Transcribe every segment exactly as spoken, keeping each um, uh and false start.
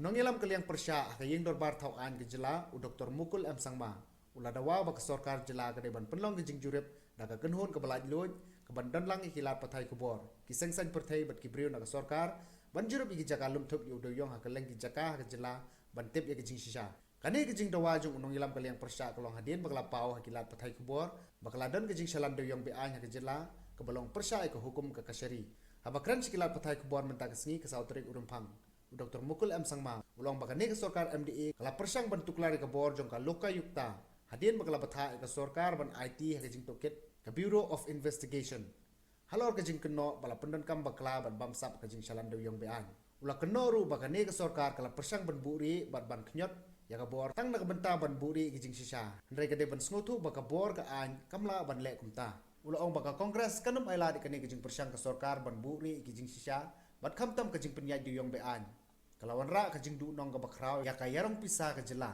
Nongïalam ka liang pyrshah ha ka ïing dorbar thaw aiñ ka jylla, u Doktor Mukul M Sangma, u la dawa ba ka sorkar jylla ka dei ban pynlong ka jingjurip da ka kynhun kaba laitluid, kaban don lang ïa ki lad pathai khubor, ki seng saiñ pyrthei bad ki briew na ka sorkar, ban jurip ïa ki jaka lum thup ïa u dewïong ha kylleng ki jaka ha ka jylla, ban tip ïa ka jingshisha. Kane ka jingdawa jong u nongïalam ka liang pyrshah ka long hadien ba ka la paw ha ki lad pathai khubor ba ka la don ka jingshalan dewïong be-aiñ ha ka jylla, kaba long pyrshah ïa ka hukum ka kashari. Haba kren sha ki lad pathai khubor mynta ka sngi, ka saw tarik u Rymphang, u Doktor Mukul M Sangma u la ong ba kane ka sorkar M D A ka la pyrshang ban tuklar ïa ka bor jong ka Lokayukta hadien ba ka la bthah ïa ka sorkar ban aiti ha ka jingtohkit ka Bureau of Investigation. Halor ka jingkynnoh ba la pyndonkam bakla ban bamsap ka jingshalan dewïong be-aiñ, u la kynnoh ruh ba kane ka sorkar ka la pyrshang ban buhrieh bad ban khñiot ïa ka bor tang na ka bynta ban buhrieh ïa ka jingshisha, hynrei ka dei ban sngewthuh ba ka bor ka aiñ kam lah ban leh kumta. U la ong ba ka Congress kan ym ailad ïa kane ka jingpyrshang ka sorkar ban buhrieh ïa ka jingshisha bad khamtam ka jingpynïaid dewïong be-aiñ. Ka la wanrah ka jingduhnong kaba khraw ïa ka ïarong pisa ka jylla.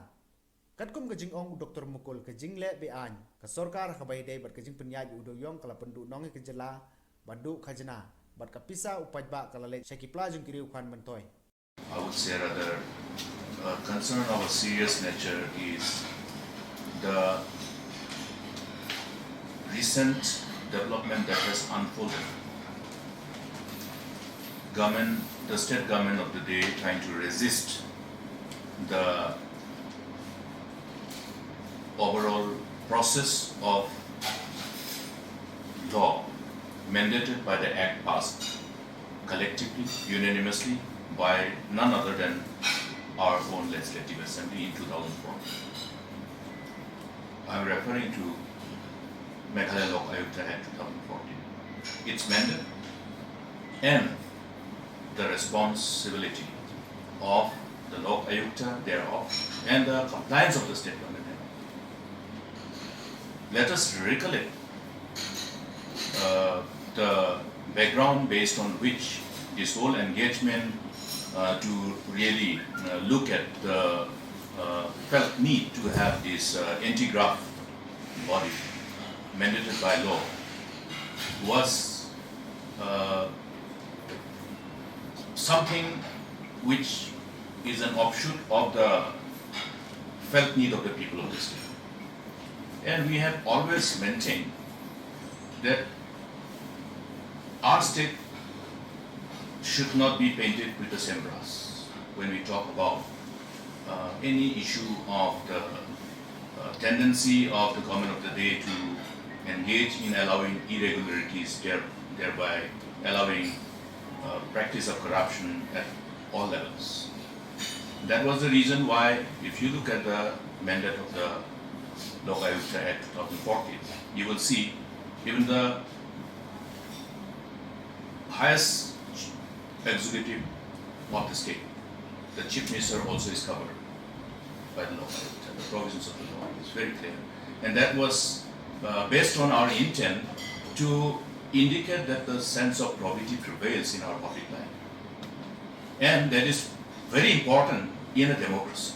Katkum ka jingong u Doktor Mukul, ka jingleh be-aiñ ka sorkar ha kaba ïadei bad ka jingpynïaid u dewïong ka la pynduhnong ïa ka jylla ban duh khajna, bad ka pisa u paidbah ka la leit sha ki pla jong ki riew khwan myntoi. I would say rather, a concern of a serious nature is the recent development that has unfolded. Government, the state government of the day trying to resist the overall process of law mandated by the act passed collectively, unanimously by none other than our own Legislative Assembly in two thousand four. I'm referring to Meghalaya Lok Ayukta Act two thousand fourteen. Its mandate and the responsibility of the Lok Ayukta thereof and the compliance of the state government thereof. Let us recollect uh, the background based on which this whole engagement uh, to really uh, look at the uh, felt need to have this uh, anti-graft body mandated by law was uh, something which is an offshoot of the felt need of the people of the state. And we have always maintained that our state should not be painted with the same brush when we talk about uh, any issue of the uh, tendency of the government of the day to engage in allowing irregularities, there, thereby allowing uh, practice of corruption at all levels. That was the reason why, if you look at the mandate of the Lok Ayukta Act two thousand fourteen, you will see even the highest executive of the state, the chief minister, also is covered by the law. The provisions of the law is very clear. And that was uh, based on our intent to indicate that the sense of probity prevails in our public life. And that is very important in a democracy.